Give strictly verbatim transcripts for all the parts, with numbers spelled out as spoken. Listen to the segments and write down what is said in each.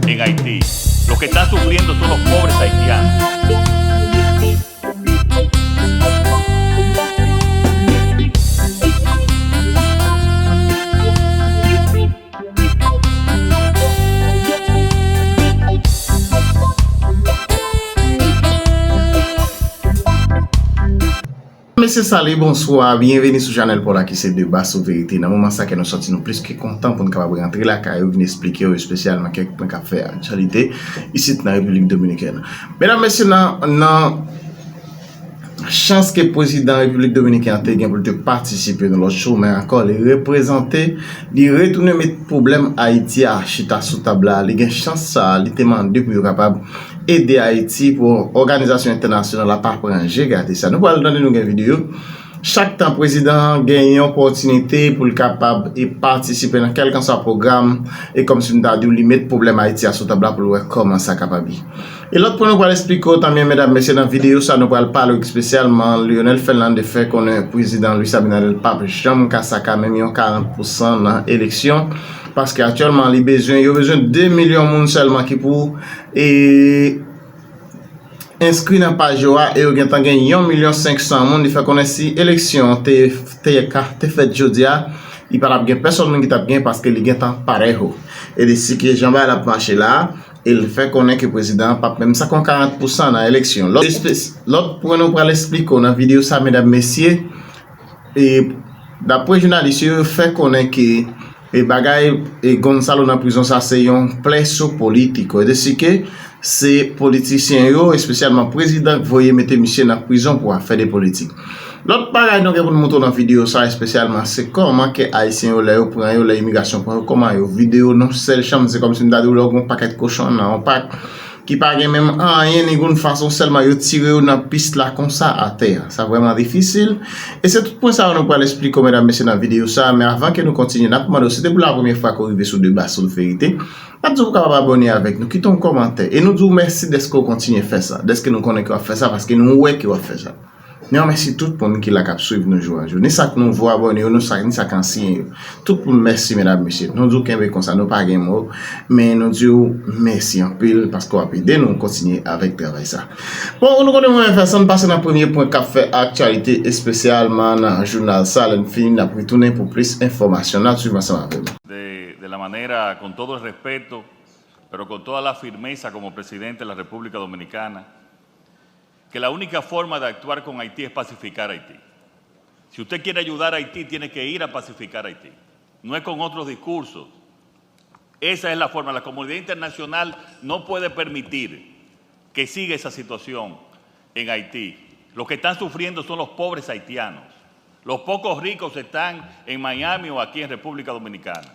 en Haití. Los que están sufriendo son los pobres haitianos. Mesye, sali, bonswa, byenveni sou chanèl pa w la ki se Deba sou Verite. Nan moman sa kè nou sòti, nou plis ke kontan pou n kapab rantre lakay ou, vin eksplike w espesyalman kèk pwen k ap fè aktyalite isit nan Repiblik Dominikèn. Medam, mesye, nan, nan chans ke prezidan Repiblik Dominikèn an te gen pou l te patisipe nan lòt jou, men ankò li reprezante, li retounen met pwoblèm Ayiti a chita sou tab la. Li gen chans sa a, li te mande pou yo kapab ede Ayiti, pou òganizasyon entènasyonal la pa pran je gade sa. Nou pral tande, nou gen videyo. Chak tan prezidan an gen yon opòtinite pou l kapab e patisipe nan kèlkanswa pwogram, e kòmsi m ta di w, li met pwoblèm Ayiti a sou tab la pou l wè kòman sa kapab ye. E lòt pwen nou pral eksplike w, tanbyen medam, mesye, nan videyo sa nou pral pale w espesyalman Lionel Fernandez fè konnen prezidan Luis Abinader p ap janm ka saka menm yon karant pousan nan eleksyon, paske aktyèlman li bezwen, yo bezwen de milyon moun sèlman ki pou e enskri nan paj yo a, e yo gentan gen yon milyon senksan moun. Li fè konnen si eleksyon an te, te ka, te fèt jodi a, li pa t ap gen pèsòn moun ki t ap gen paske li gentan parejo. E li di ke jan bagay la ap mache la, e l fè konnen ke prezidan an p ap menm saka yon karant pousan nan eleksyon. Lòt espe-, lòt pwen nou pral eksplike w nan videyo sa, medam, mesye, e dapre jounalis yo, yo fè konnen ke e bagay e Gonzalo nan prizon sa se yon preso político. E di ke se politisyen yo, espesyalman prezidan, k voye mete misye nan prizon pou afè de politik. Lòt bagay nou gen pou n montre w nan videyo sa espesyalman, se kòman ke Ayisyen yo, lè yo pran yo, lè imigrasyon pran yo, kòman yo vide yo nan sèl chanm. Se kòmsi m ta di w lè w gen yon pakèt kochon nan yon pak ki pa gen menm anyen ni goun fason, sèlman yo tire yo nan pis la konsa atè a. Sa vrèman difisil. E se tout pwen sa yo nou pral eksplike w, medam, mesye, nan videyo sa a. Men avan ke nou kontinye, n ap mande w, si se pou la premyè fwa ke w rive sou Deba sou Verite, n ap di w pou kapab abòne avèk nou, kite yon kòmantè. E nou di w mèsi dèske w kontinye fè sa, dèske nou konnen ke w ap fè sa, paske nou wè ke w ap fè sa. Nou remèsye tout moun ki la k ap swiv nou jou an jou. Ni sa k nouvo abòne yo, nou sa, ni sa k ansyen yo. Tout moun mèsi, medam, mesye. Nou di w kenbe konsa, nou pa gen mo, men nou di w mèsi anpil paske w ap ede nou kontinye avèk travay sa. Bon, nou konnen mwen fè san pase nan premye pwen k ap fè aktyalite espesyalman nan jounal sa. Lè n fini, n ap retounen pou plis enfòmasyon. N ap swiv ansanm avè m. De, de la manera, con todo el respeto, pero con toda la firmeza como presidente de la República Dominicana, que la única forma de actuar con Haití es pacificar a Haití. Si usted quiere ayudar a Haití, tiene que ir a pacificar a Haití. No es con otros discursos. Esa es la forma. La comunidad internacional no puede permitir que siga esa situación en Haití. Los que están sufriendo son los pobres haitianos. Los pocos ricos están en Miami o aquí en República Dominicana.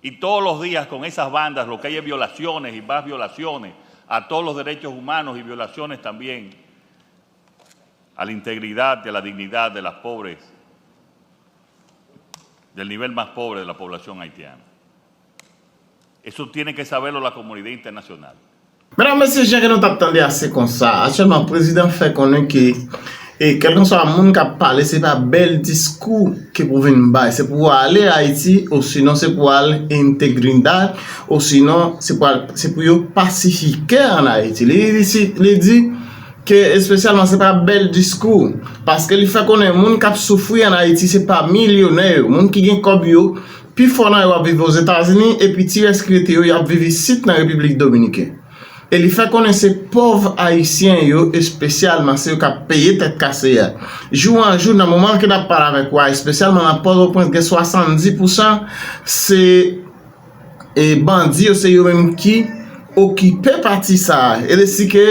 Y todos los días con esas bandas lo que hay es violaciones y más violaciones a todos los derechos humanos y violaciones también a la integridad y a la dignidad de las pobres, del nivel más pobre de la población haitiana. Eso tiene que saberlo la comunidad internacional. Medam, mesye, jan ke nou t ap tande a, se konsa. Aktyèlman, prezidan fè konnen ke, e, kèlkanswa moun k ap pale, se pa bèl diskou ke pou vin bay. Se pou ale Ayiti, osinon se pou al entegridad, osinon se pou al, se pou yo pasifike an Ayiti. Li, li, si, li di ke espesyalman se pa bèl diskou, paske li fè konnen moun k ap soufri an Ayiti se pa milyonè yo, moun ki gen kòb yo, pifò nan yo ap viv Ozetazini, epi ti rès ki rete yo, y ap viv isit nan Repiblik Dominikèn. E li fè konnen se pòv ayisyen yo, espesyalman se yo k ap peye tèt kase a. Jou an jou, nan moman ke n ap pale avèk ou a, espesyalman nan Pòtoprens, gen swasanndis pousan se e bandi yo, se yo menm ki okipe pati sa a. E de si ke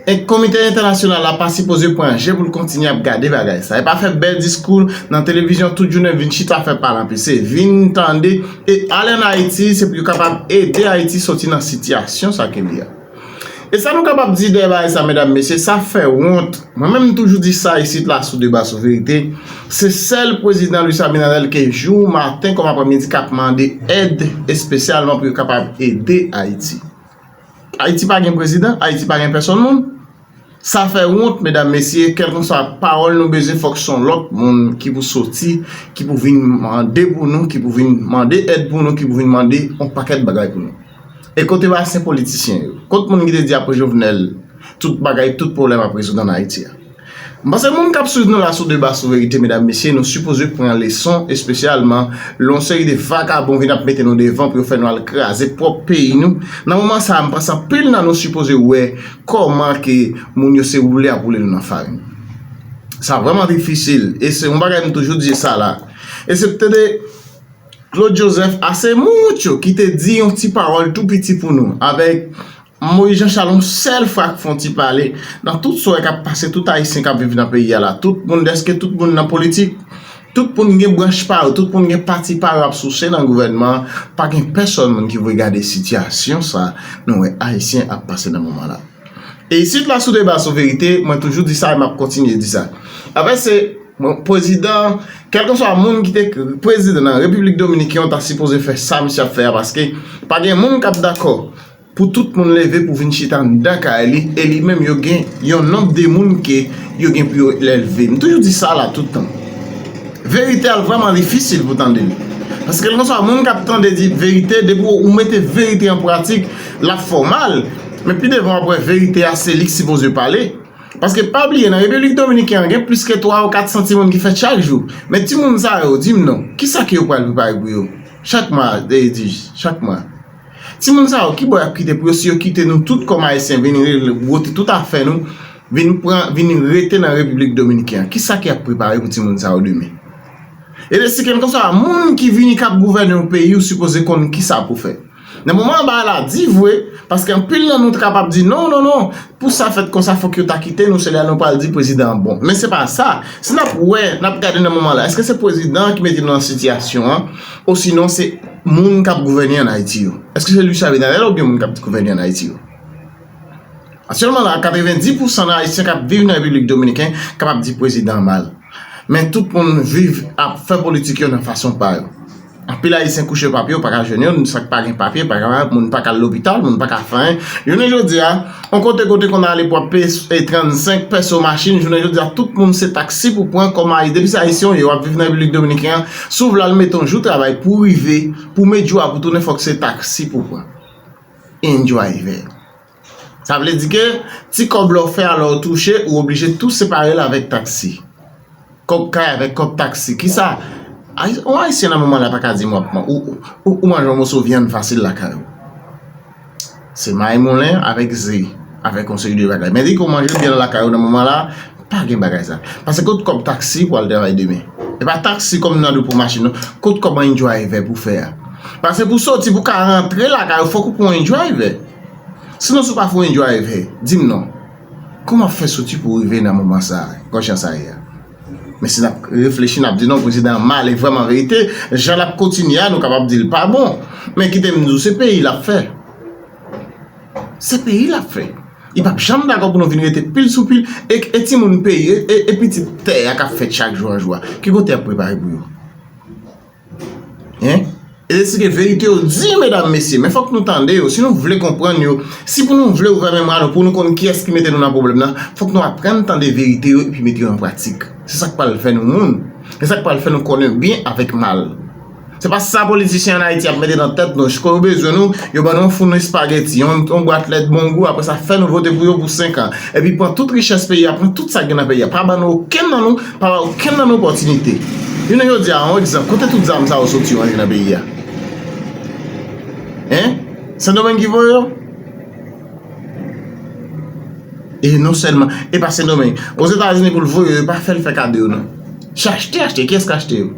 e Komite Entènasyonal la pa sipoze pran je pou l kontinye ap gade bagay sa. E pa fè bèl diskou nan televizyon tout jounen, vin chita fè pale anpil. Se vin tande e ale ann Ayiti, se pou yo kapab ede Ayiti soti nan sitiyasyon sa ke li a. E sa nou kapab di dèyè bagay sa, medam, mesye, sa fè wont. Mwen menm, m toujou di sa isit la sou Deba sou Verite. Se sèl prezidan Luis Abinader ke jou maten kòm aprèmidi k ap mande èd espesyalman pou yo kapab ede Ayiti. Ayiti pa gen prezidan, Ayiti pa gen pèsòn moun. Sa fè wont, medam, mesye, kèlkanswa pawòl nou bezwen, fòk se yon lòt moun ki pou soti, ki pou vin mande pou nou, ki pou vin mande èd pou nou, ki pou vin mande yon pakèt bagay pou nou. E kote ansyen politisyen yo? Kot moun ki te di apre Jovenel, tout bagay, tout pwoblèm ap rezoud ann Ayiti a? M panse moun k ap swiv nou la sou Deba sou Verite, medam, mesye, nou sipoze pran leson, espesyalman lè yon seri de vagabon vin ap mete nou devan pou yo fè nou al kraze pwòp peyi nou. Nan moman sa a, m panse anpil nan nou sipoze wè kòman ke moun yo se woule ap woule nou nan farin. Sa vrèman difisil. E se yon bagay m toujou di sa la. E se te de Claude Joseph hace mucho ki te di yon ti pawòl tou piti pou nou, avèk Moïse Jean Charles, yon sèl fwa k fè yon ti pale nan tout sa w wè k ap pase, tout Ayisyen k ap viv nan peyi a la, tout moun, dèske tout moun nan politik, tout moun gen branch pa yo, tout moun gen pati pa yo ap souse nan gouvènman an, pa gen pèsonn moun ki voye gade sitiyasyon sa nou wè Ayisyen ap pase nan moman la. E isit la sou Deba sou Verite, mwen toujou di sa e m ap kontinye di sa. Apre se, mwen, prezidan, kèlkeswa moun ki te prezidan nan Repiblik Dominiken an, ta sipoze fè sa misye ap fè a, paske pa gen moun k ap dakò pou tout moun leve pou vin chita anndan kay li, e li menm yo gen yon nonb de moun ke yo gen pou yo leve. M toujou di sa la tout tan. Verite a vrèman difisil pou tande l. Paske kèlkeswa moun k ap tande di verite, depi w mete verite an pratik, l ap fè w mal. Men pi devan w ap wè verite a se li k sipoze pale. Paske pa bliye, nan Repiblik Dominiken an, gen plis ke twa ou kat san timoun ki fèt chak jou. Men timoun sa yo, di m non, kisa ke yo pral prepare pou yo? Chak mwa, e di, chak mwa. Timoun sa yo, kibò y ap kite pou yo si yo kite nou tout kòm Ayisyen vin re-, wote tout afè nou, vin pran, vin rete nan Repiblik Dominiken an? Kisa ki ap prepare pou timoun sa yo demen? E de si kèlkeswa moun ki vini k ap gouvène yon peyi, ou sipoze konn kisa pou fè. Nan moman bagay la di vre, paske anpil nan nou t kapab di non, non, non, pou sa fèt konsa fòk yo ta kite nou, se lè nou pral di prezidan an bon. Men se pa sa. Si n ap wè, n ap gade nan moman la, èske se prezidan an ki mete nou nan sitiyasyon an, osinon se moun k ap gouvène ann Ayiti yo? Èske se Luis Abinader oubyen moun k ap gouvène ann Ayiti yo? Aktyèlman la, katrevenndis pousan nan Ayisyen k ap viv nan Repiblik Dominiken kapab di prezidan an mal. Men tout moun viv ap fè politik yo nan fason pa yo. Anpil Ayisyen kouche pa pye, yo pa ka jwenn yo, sa k pa gen papye, pa ka, moun pa ka al lopital, moun pa ka fè anyen. Jounen jodi a, yon kote kote konn ale pou ap peye, e, trannsenk pèso machin, jounen jodi a, tout moun se taksi pou pran kòm Ayisyen. Depi se Ayisyen w ye, w ap viv nan Repiblik Dominiken an, si w vle al mete yon jou travay pou w rive, pou w met jou a pou w tounen, fòk se taksi pou w pran. Enjoy. Sa vle di ke ti kòb la w fè a, lè w touche, ou oblije tou separe l avèk taksi. Kòb kay avèk kòb taksi. Kisa? Ay-, yon Ayisyen nan moman la pa ka di m w ap man-, ou, ou, ou manje yon moso vyann fasil lakay ou. Se may moulen avèk ze, avèk yon seri de bagay. Men di ke w manje l byen lakay ou nan moman la, pa gen bagay sa. Paske kot kòb taksi pou al travay demen? E pa taksi kòm nan do pou machin non. Kot kòb yon driver pou fè a? Paske pou soti, pou ka rantre lakay ou, fòk ou pran yon driver. Sinon, si w pa fè yon driver, di m non. Kòman w ap fè soti pou w rive nan moman sa a, konjan sa ye a? Men si n ap reflechi, n ap di non, prezidan an mal, e vrèman verite, jan l ap kontinye a, nou kapab di l pa bon. Men kite m di w, se peyi l ap fè. Se peyi l ap fè. Li p ap janm dakò pou nou vin rete pil sou pil, e, e timoun peyi, e, e, e pitit tè a k ap fèt chak jou an jou a. Ki kote y ap prepare pou yo? Hein? E se ke verite yo di, medam, mesye, men fòk nou tande yo, si nou vle konprann yo, si pou nou vle ouvè memwa nou, pou nou konn kiyès ki mete nou nan pwoblèm nan, fòk nou aprann tande verite yo epi mete yo an pratik. Se sa k pral fè nou moun. Se sa k pral fè nou konnen byen avèk mal. Se pa sa politisyen ann Ayiti ap mete nan tèt nou. Chak yo bezwen nou, yo ban nou yon foun espageti, yon, yon bwat lèt bon gou, apre sa fè nou vote pou yo pou senk an. Epi pran tout richès peyi a, pran tout sa k gen nan peyi a. Pa ban nou okenn nan nou, pa ba okenn nan nou opòtinite. Jounen jodi a, yon egzanp, kote tout zam sa yo soti yo antre nan peyi a? Hein? Sendomeng ki voye yo? E non sèlman, e pa Sendomeng. Ozetazini pou l voye yo, yo pa fè l fè kado yo non. Se achte, achte. Kiyès k achte yo?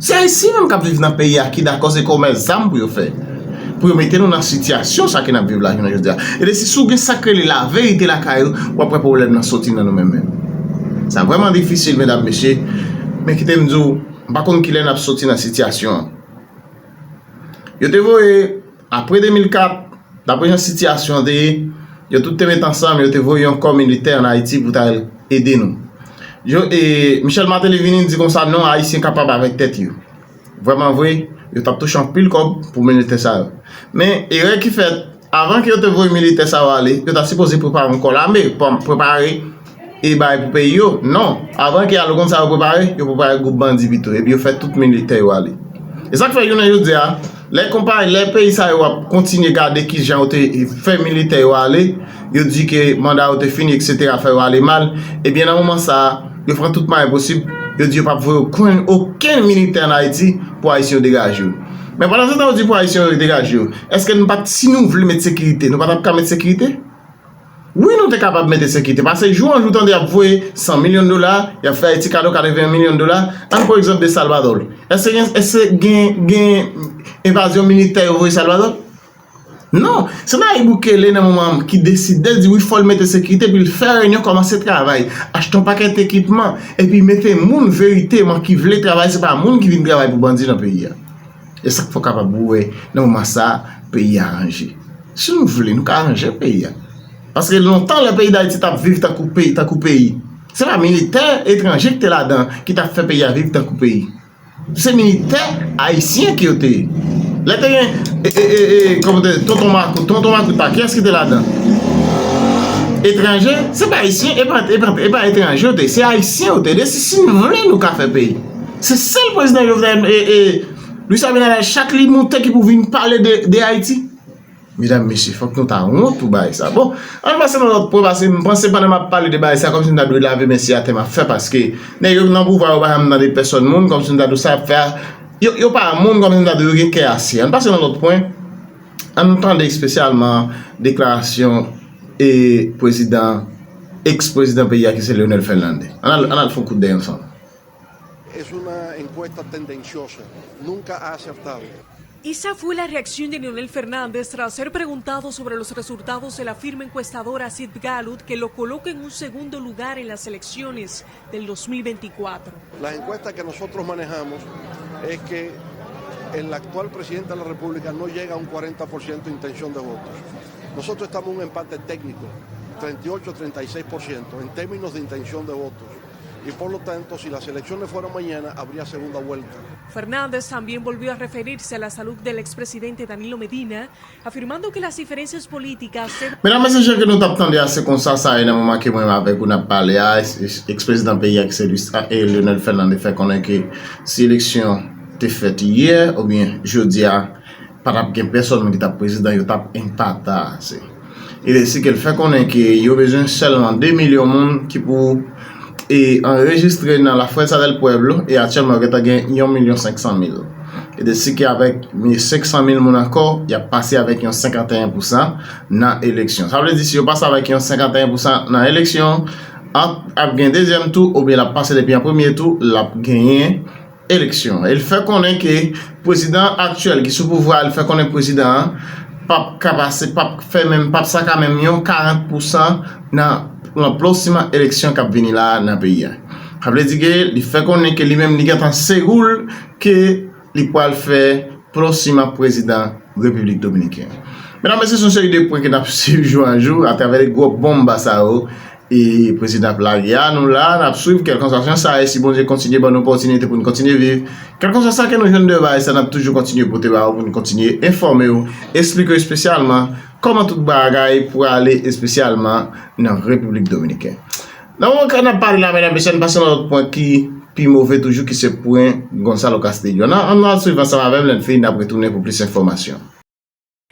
Se Ayisyen menm k ap viv nan peyi a ki dakò se kòmès zam pou yo fè. Pou yo mete nou nan sitiyasyon sa ke n ap viv la jounen jodi a. E de si, si w gen sa k rele laverite lakay ou, w ap wè pwoblèm nan soti nan nou menm menm. Sa vrèman difisil, medam, mesye. Men kite m di w, m pa konn kilè n ap soti nan sitiyasyon an. Yo te voye, apre de mil kat, dapre jan sitiyasyon an te ye, yo tout te met ansanm, yo te voye yon kò militè ann Ayiti pou ta al ede nou. Yo, e, Michel Martelly vini di konsa, non, Ayisyen kapab avèk tèt yo. Vrèman vre, yo t ap touche anpil kòb pou militè sa yo. Men, erè ki fèt, avan ke yo te voye militè sa yo ale, yo ta sipoze prepare yon kò lame, pre-, prepare e bay pou peyi yo. Non, avan ke al konn sa yo prepare, yo prepare gwoup bandi pito, epi yo fè tout militè yo ale. E sa k fè jounen jodi a, Lè konpayi, lè peyi sa yo ap kontinye gade kijan yo te fè militè yo ale, yo di ke manda yo te fini, etsetera, fè yo ale mal, ebyen, nan moman sa a, yo pran tout mwayen posib, yo di yo p ap voye okenn, okenn militè ann Ayiti pou Ayisyen yo degaje yo. Men pandan se tan yo di pou Ayisyen yo degaje yo, èske nou pa t, si nou vle met sekirite, nou pa t ap ka met sekirite? Wi, nou te kapab mete sekirite. Paske jou an jou tande y ap voye san milyon dola, y ap fè Ayiti kado katreven milyon dola. Ann pran egzanp de Salvador. Èske gen, èske gen, gen envazyon militè yo voye Salvador? Non. Se Nayib Bukele nan moman ki deside di wi, fò l mete sekirite, epi l fè reyinyon, kòmanse travay, achte yon pakèt ekipman, epi mete moun veriteman ki vle travay, se pa moun ki vin travay pou bandi nan peyi a. E sa k fè w kapab wè nan moman sa a, peyi a ranje. Si nou vle, nou ka ranje peyi a. Paske lontan, lè peyi Dayiti t ap viv tankou peyi, tankou peyi, se pa militè etranje ki te ladan, ki t ap fè peyi a viv tankou peyi. Se militè ayisyen ki yo te ye. Lè te gen, e, e, e, e, kòman te, tonton Makout, tonton Makout pa, kiyès ki te ladan? Etranje, se pa ayisyen, e pa, e pa, e pa etranje yo te ye, se ayisyen yo te ye. Si, si nou vle, nou ka fè peyi. Se sèl prezidan Jovenel, e, e, Luis Abinader, chak li moute ki pou vin pale de, de Ayiti. Medam, mesye, fòk nou ta wont pou bagay sa. Bon, ann pase nan lòt pwen, paske m panse pandan m ap pale de bagay sa, kòmsi m ta dwe lave men si atè m ap fè, paske nèg yo nan pouvwa yo pa janm tande pèsòn moun, kòmsi m ta dwe sa ap fè a, yo, yo pa moun, kòmsi m ta dwe yo gen kè asye. Ann pase nan lòt pwen, ann tande espesyalman deklarasyon e prezidan, eks prezidan peyi a ki se Leonel Fernandez. Ann al, ann al fè yon kout dèyè ansanm. Es una encuesta tendenciosa, nunca ha acertado. Esa fue la reacción de Leonel Fernández tras ser preguntado sobre los resultados de la firma encuestadora Sid Gallup, que lo coloca en un segundo lugar en las elecciones del dos mil veinticuatro. Las encuestas que nosotros manejamos es que el actual presidente de la República no llega a un cuarenta por ciento de intención de votos. Nosotros estamos en un empate técnico, treinta y ocho, treinta y seis por ciento, en términos de intención de votos. Y por lo tanto, si las elecciones fueran mañana, habría segunda vuelta. Fernández también volvió a referirse a la salud del expresidente Danilo Medina, afirmando que las diferencias políticas se... Medam, mesye, jan ke nou t ap tande a, se konsa sa ye nan moman ke mwen menm avèk ou n ap pale a, eks, eks, eksprezidan peyi a ki se Luis, a, e, Leonel Fernandez fè konnen ke si eleksyon te fèt yè oubyen jodi a, pa t ap gen pèsòn moun ki t ap prezidan, yo t ap enpata. Se, e si ke l fè konnen ke yo bezwen sèlman de milyon moun ki pou, e, anrejistre nan La Fuerza del Pueblo, e aktyèlman yo gentan gen yon milyon senk san mil. E de si ke avèk senk san mil moun ankò, y ap pase avèk yon senkanteyen pousan nan eleksyon. Sa vle di, si yo pase avèk yon senkanteyen pousan nan eleksyon, ant ap gen dezyèm tou, oubyen l ap pase depi an premye tou, l ap genyen eleksyon. E l fè konnen ke prezidan aktyèl ki sou pouvwa a, l fè konnen prezidan an p ap ka pase, p ap fè menm, p ap saka menm yon karant pousan nan, nan pwosèman eleksyon k ap vini la a nan peyi a. Sa vle di ke li fè konnen ke li menm li gentan sere l ke li pral fè pwosèman prezidan Repiblik Dominiken. Medam, mesye, se yon seri de pwen ke n ap swiv jou an jou atravè de gwo bonm sa yo e prezidan ap lage a, nou la, n ap swiv, kèlkanswa jan sa ye, si Bondye kontinye ban nou opòtinite pou n kontinye viv. Kèlkanswa sa ke nou jwenn de bagay sa, n ap toujou kontinye pote ba ou pou n kontinye enfòme w, esplike w espesyalman kòman tout bagay prale espesyalman nan Repiblik Dominiken. Nan moman ke n ap pale la, medam, mesye, n pase nan lòt pwen ki pi move toujou, ki se pwen Gonzalo Castillo. Nan, ann al swiv ansanm avè m, lè n fini, n ap retounen pou plis enfòmasyon.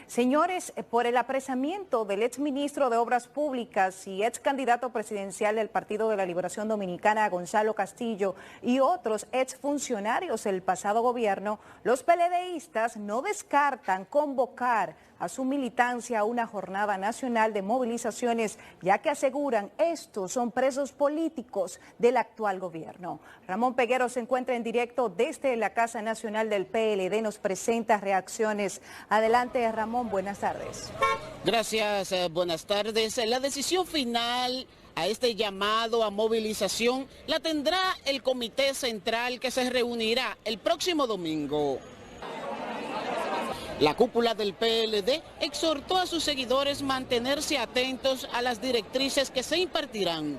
Señores, por el apresamiento del ex ministro de Obras Públicas y ex candidato presidencial del Partido de la Liberación Dominicana, Gonzalo Castillo, y otros ex funcionarios del pasado gobierno, los peledeístas no descartan convocar a su militancia a una jornada nacional de movilizaciones, ya que aseguran estos son presos políticos del actual gobierno. Ramón Peguero se encuentra en directo desde la Casa Nacional del P L D. Nos presenta reacciones. Adelante, Ramón. Buenas tardes. Gracias, eh, buenas tardes. La decisión final a este llamado a movilización la tendrá el Comité Central que se reunirá el próximo domingo. La cúpula del P L D exhortó a sus seguidores mantenerse atentos a las directrices que se impartirán.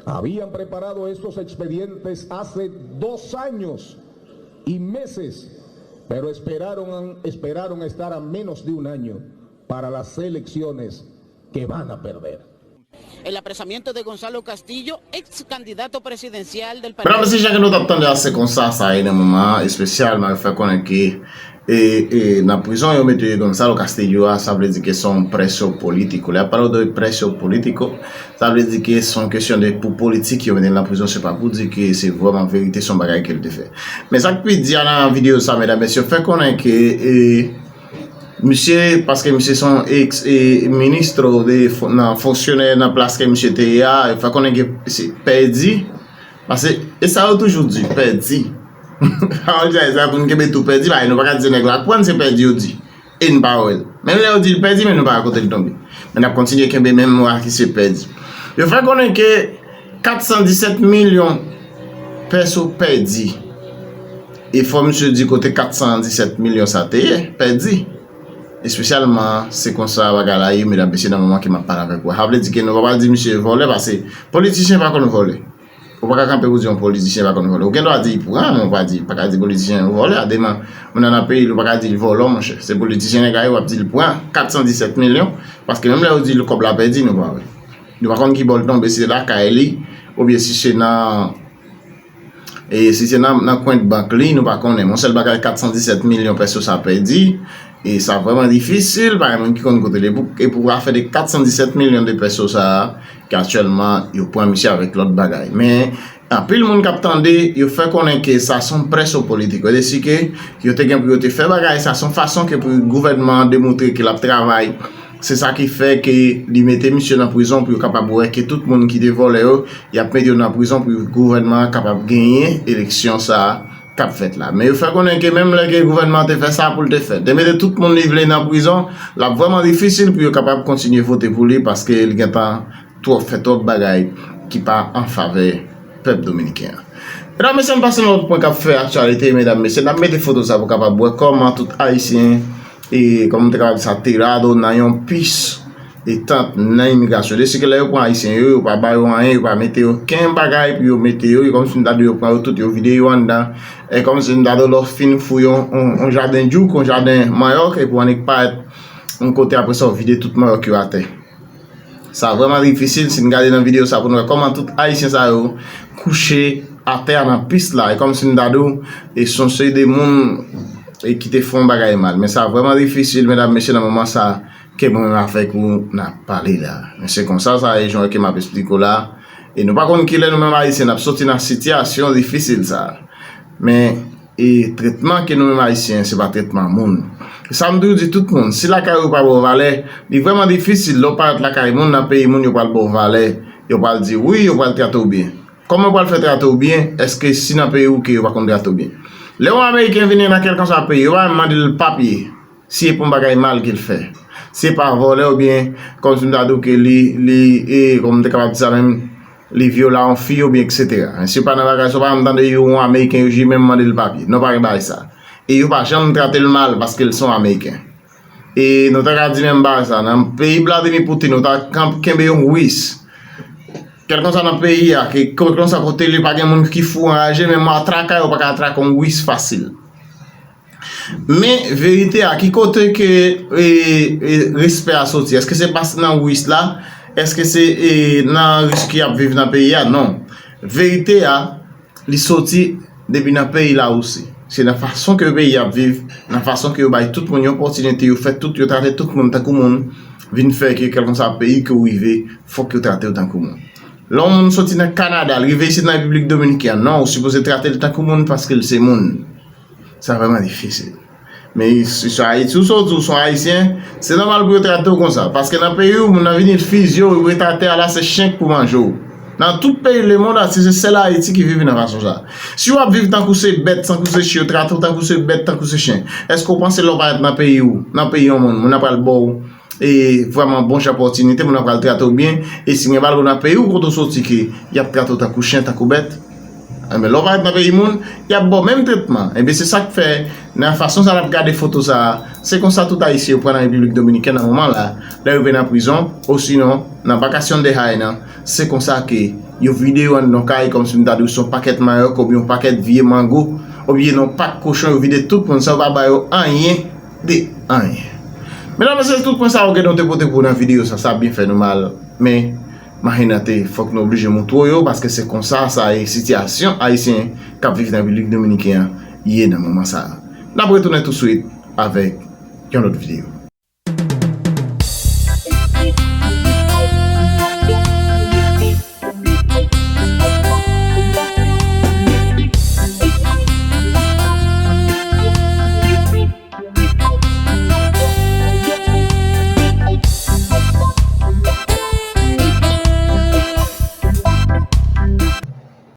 Habían preparado estos expedientes hace dos años y meses, pero esperaron, esperaron estar a menos de un año para las elecciones que van a perder. El apresamiento de Gonzalo Castillo, ex candidato presidencial del Medam, mesye, jan ke nou t ap tande a, se konsa sa ye nan moman an, espesyalman yo fè konnen ke e, e, nan prizon yo mete Gonzalo Castillo a, sa vle di ke se yon preso politiko. Lè y ap pale de preso politiko, sa vle di ke se yon kesyon de pou politik yo mete l nan prizon, se pa pou di ke se vrèman verite, se yon bagay ke l te fè. Men sa k pi di a nan videyo sa, medam, mesye, fè konnen ke e, misye, paske misye se yon ex e, ministro de, nan fonksyonè nan plas ke misye te ye a, fè konnen ke se pèdi. Paske e sa yo toujou di, pèdi. Pawòl sa, sa pou n kenbe tou, pèdi, bagay nou pa ka di nèg la pran, se pèdi yo di. E n pa wè l. Menm lè yo di l pèdi, men nou pa wè kote l tonbe. Men n ap kontinye kenbe menm mo a ki se pèdi. Yo fè konnen ke kat san disèt milyon peso pèdi. E fò misye di kote kat san disèt milyon sa te ye, pèdi. Espesyalman, se konsa bagay la ye, medam, mesye, nan moman ke m ap pale avèk ou. Sa vle di ke nou pa pral di misye vòlè, paske politisyen pa konn vòlè. Ou pa ka kanpe pou di yon politisyen pa konn vòlè. Ou gen dwa di l pran, men ou pa di, pa ka di politisyen vòlè. A demen, moun nan nan peyi l, ou pa ka di l vòlò, monchè. Se politisyen nèg la ye, w ap di l pran kat san disèt milyon, paske menm lè yo di l kòb la pèdi, nou pa wè. Nou pa konn ki bò l tonbe, si se lakay li, oubyen si se nan E si se nan, nan kwen bank li, nou pa konnen. Yon sèl bagay, kat san disèt milyon peso sa pèdi. E sa vrèman difisil, pa gen moun ki konn kote l ye. Pou, e pou afè de kat san disèt milyon de peso sa a, ke aktyèlman, yo pran misye avèk lòt bagay. Men, anpil moun k ap tande, yo fè konnen ke sa se yon preso politik. Yo deside ke yo te gen pou yo te fè bagay sa, se yon fason ke pou gouvènman an demontre ke l ap travay. Se sa ki fè ke li mete misye nan prizon pou yo kapab wè ke tout moun ki te vòlè yo, y ap mete yo nan prizon pou gouvènman an kapab genyen eleksyon sa a k ap fèt la. Men yo fè konnen ke menm lè ke gouvènman an te fè sa pou l te fè, te mete tout moun li vle nan prizon, l ap vrèman difisil pou yo kapab kontinye vote pou li paske li gentan twòp fè twòp bagay ki pa an favè pèp dominiken an. Medam, mesye, m pase nan lòt pwen k ap fè aktyalite, medam, mesye, n ap mete foto sa pou kapab wè kòman tout Ayisyen e kòman m te kapab di sa, te rado nan yon pis e tant nan imigrasyon. Deske lè yo pran Ayisyen yo, yo pa ba yo anyen, yo pa mete yo okenn bagay pou yo mete yo, e kòmsi m ta di yo pran yo tout, yo vide yo anndan. E kòmsi m ta di w lè w fin fouye yon, yon, yon jaden djouk, yon jaden manyòk, epi w annik parèt yon kote, apre sa w vide tout manyòk yo atè. Sa vrèman difisil, si n gade nan videyo sa pou n wè kòman tout Ayisyen sa yo kouche atè a nan pis la. E kòmsi m ta di w, e se yon seri de moun e ki te fè yon bagay mal. Men sa vrèman difisil, medam, mesye, nan moman sa ke mwen menm avèk ou n ap pale la. Men se konsa sa ye, jan ke m ap esplike w la. E nou pa konn kilè nou menm Ayisyen n ap soti nan sitiyasyon difisil sa. Men e tretman ke nou menm Ayisyen, se pa tretman moun. E sa m toujou di tout moun, si lakay ou pa ba w valè, li vrèman difisil lè w parèt lakay moun, nan peyi moun, yo pral ba w valè, yo pral di wi, yo pral trate w byen. Kòman yo pral fè trate w byen, èske si nan peyi w ke yo pa konn trate w byen? Lè yon Ameriken vini nan kèlkanswa peyi, yo pa menm mande l papye. Si e pa yon bagay mal ke l fè. Si e pa vòlè oubyen, kòmsi m ta di w ke li, li, e, kòman m te kapab di sa menm, li vyole yon fi oubyen etsetera. Men si e pa nan bagay sa, w pa janm tande yon Ameriken yo jis menm mande l papye. Non, pa gen bagay sa. E yo pa janm trate l mal paske l se yon Ameriken. E nou ta ka di menm bagay sa. Nan peyi Vladimir Putin, ou ta kanp-, kenbe yon Ris. Kèlkanswa nan peyi a, ke, kèlkanswa kote li pa gen moun ki fou anraje, men matraka yo pa ka atrake yon Ris fasil. Men verite a, ki kote ke e, e, respè a soti? Èske se pa nan Ris la? Èske se e, nan Ris ki ap viv nan peyi a? Non. Verite a, li soti depi nan peyi Lawosi. Se nan fason ke peyi ap viv, nan fason ke yo bay tout moun yon opòtinite, yo fè tout, yo trate tout moun tankou moun, vin fè ke kèlkanswa peyi ke w rive, fòk yo trate w tankou moun. Lè yon moun soti nan Kanada, l rive isit nan Repiblik Dominikèn, non, ou sipoze trate l tankou moun paske l se moun. Sa vrèman difisil. Men si se Ayiti ou soti, ou se yon Ayisyen, se nòmal pou yo trate w konsa. Paske nan peyi w, moun nan vini, l fizye w, ou ret atè a la, se chen k pou manje w. Nan tout peyi lemonn, se, se sèl Ayiti ki viv nan fason sa. Si w ap viv tankou se bèt, tankou se chen, yo trate w tankou se bèt, tankou se chen, èske w panse lè w parèt nan peyi w, nan peyi yon moun, moun nan pral ba w e vrèman bon jan opòtinite, moun nan pral trate w byen, e si gen bagay nan peyi w kote w soti ke y ap trate w tankou chen, tankou bèt, enben, lè w parèt nan peyi moun, y ap ba w menm tretman. Enben, se sa k fè, nan fason sa n ap gade foto sa a, se konsa tout Ayisyen yo pran nan Repiblik Dominikèn nan moman la, lè yo rive nan prizon, osinon, nan Vacación de Jaén nan, se konsa ke yo vide yo anndan yon kay, kòmsi m ta di w se yon pakèt manyòk oubyen yon pakèt vye mango, oubyen nan yon pak kochon, yo vide tout moun san yo pa ba yo anyen de anyen. Medam, mesye, se tout pwen sa yo gen nou te pote pou w nan videyo sa, sa byen fè nou mal. Men, Mahenante, fòk nou oblije montre w yo, paske se konsa sa ye sitiyasyon ayisyen k ap viv nan Repiblik Dominiken an ye nan moman sa a. N ap retounen touswit avèk yon lòt videyo.